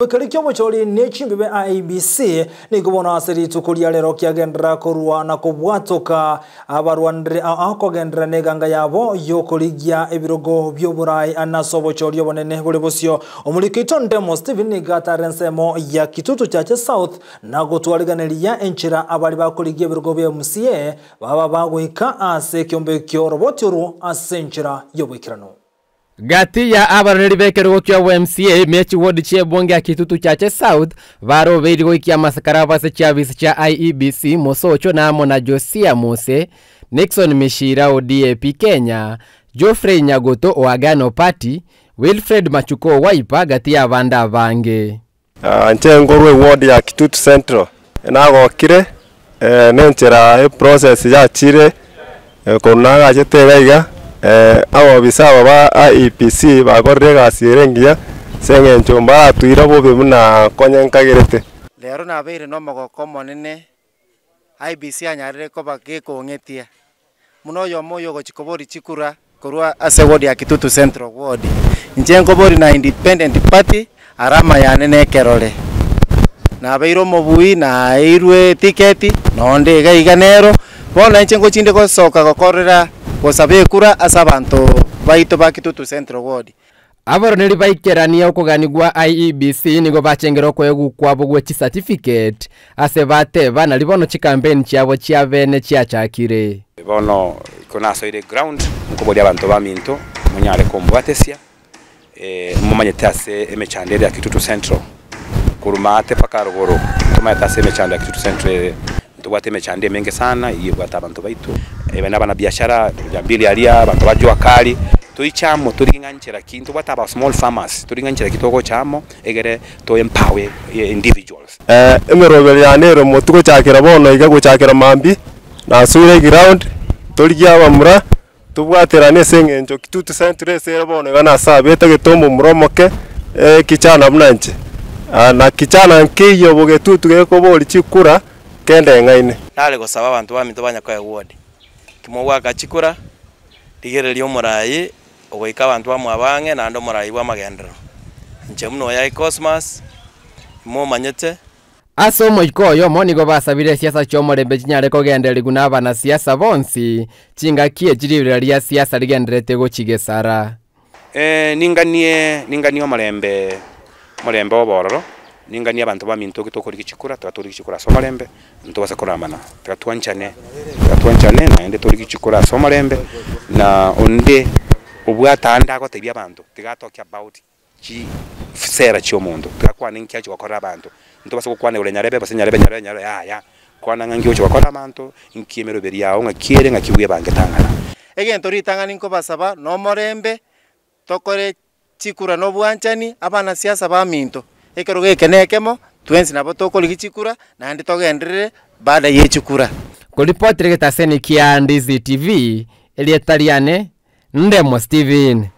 Ekeri ki'obochori ne chimbibe IEBC nigo bono ase rituko ria rero kiagenderera korwa na kobwatoka abarwanire ao kogenderera neganga yabo y'okorigia ebirogo bi'oborai nase obochori obonene bore bosio. Omoriki oito Ndemo Stephen nigo atare ensemo ya Kitutu Chache South na gotwariganeria enchera abari bakorigia ebirogo bia MCA baba bagoika ase ekeombe ki'oroboti orwo ase enchera y'oboikeranu. Gati ya abaroreri b'ekerogo kia obo-MCA ime ye chiwodi chi'ebunge ya Kitutu Chache South barobeiri goikia amasakara abo ase chiabisi chia IEBC Mosocho na amo na Josia Mose, Nixon Mishira o DAP Kenya, Geoffrey Nyagoto o Agano Party, Wilfred Machuko o Wiper gati y'abande abange. Inche nkorwa eward ya Kitutu Central, nagokire nenchera eprocess yachire korwa nagachete iga iga, abobisa aba ba IEBC bakorire egasi ere engiya ase eng'encho mbaratuire bobe buna konya nkagerete. Rero nabeire nomogoko omonene IEBC yanyarire koba gekong'etia. Buna oyomo oyo ogochia koboria chikura korwa ase ward ya Kitutu Central ward, inche nkoboria na Independent Party arama yane nekerore. Nabeire omobui, naeirwe etiketi, nonde iga iga nero, bono inche ngochinde gosoka gokorera gosaba ekura ase abanto baito ba Kitutu Central ward. Abaroneri baikeranie okoganigwa IEBC nigo bachengire okoegwa kwabo gwe chicertificate ase bateba nari bono chicampaign chiabo chia bene chiachakire. Bono iko nasoire eground, nkoboria abanto baminto monyare kombwatesia, momanyete ase emechando ere ya Kitutu Central, korwa maate mpaka rogoro, tomanyete ase emechando ya Kitutu Central ere, ntobwate emechando emenge sana eyio ebwate abanto baito, ebe na abanabiashara, Jambili aria, abanto ba jua kali, toiche amo torigie ng'a nchera ki, ntobwate aba small farmers, torigie ng'a nchera ki togocha amo, egere to empower individuals. Emeroberi yane ere omotwe gochakera bono iga gochakera mambia, nasoire eground, torigie abamura, tobwaterane ase eng'encho Kitutu Central ase ere bono iga nasabete gete omomura omoke, ekichana buna inche, na kichana nkeiyo bogetutu gekoboria chikura, kende eng'aine. Nare gosaba abanto baminto ba Nyakoe ward, Timogwaka chikura, rigereria omoraai ogoika abanto bamwabo ang'e naende omoraai bw'amagenderero. Inche buna oyaye Cosmas, imomanyete. Ase omoika oyomo nigo basabire esiasa chi'omorembe chinyare kogendererigwa nabanasiasa bonsi, chingaki echi riberera ria siasa rigendererete gochigesara. Ninganie, ninganie omorembe, omorembe obororo, ninganie abanto baminto tokorigia chikura, tiga torigie chikura ase omorembe, ntobase koramana, tiga twanchane, tiga twanchane naende torigie chikura ase omorembe, na onde obwate ande agotebia abanto, tiga atoke about chisera chia omonto, tiga akwane nki achia gokorera abanto, ntobase gokwana igoro ya nyarebe gose nyarebe nyarebe nyarebe yaya, kwana ng'a nki ogochia gokorera abanto, nki emeroberi yago ng'aki ere ng'aki bwebangete ang'ana. Egento ritang'ani nkobasaba nomorembe, tokore chikura nobwanchani, abanasiasa baminto, ekerogo eke na ekemo, twensi nabo tokorigia chikura, naende togenderere baada ye chikura. Koripotera egetaseni kia Ndizi TV, erieta riane Ndemo Stephen.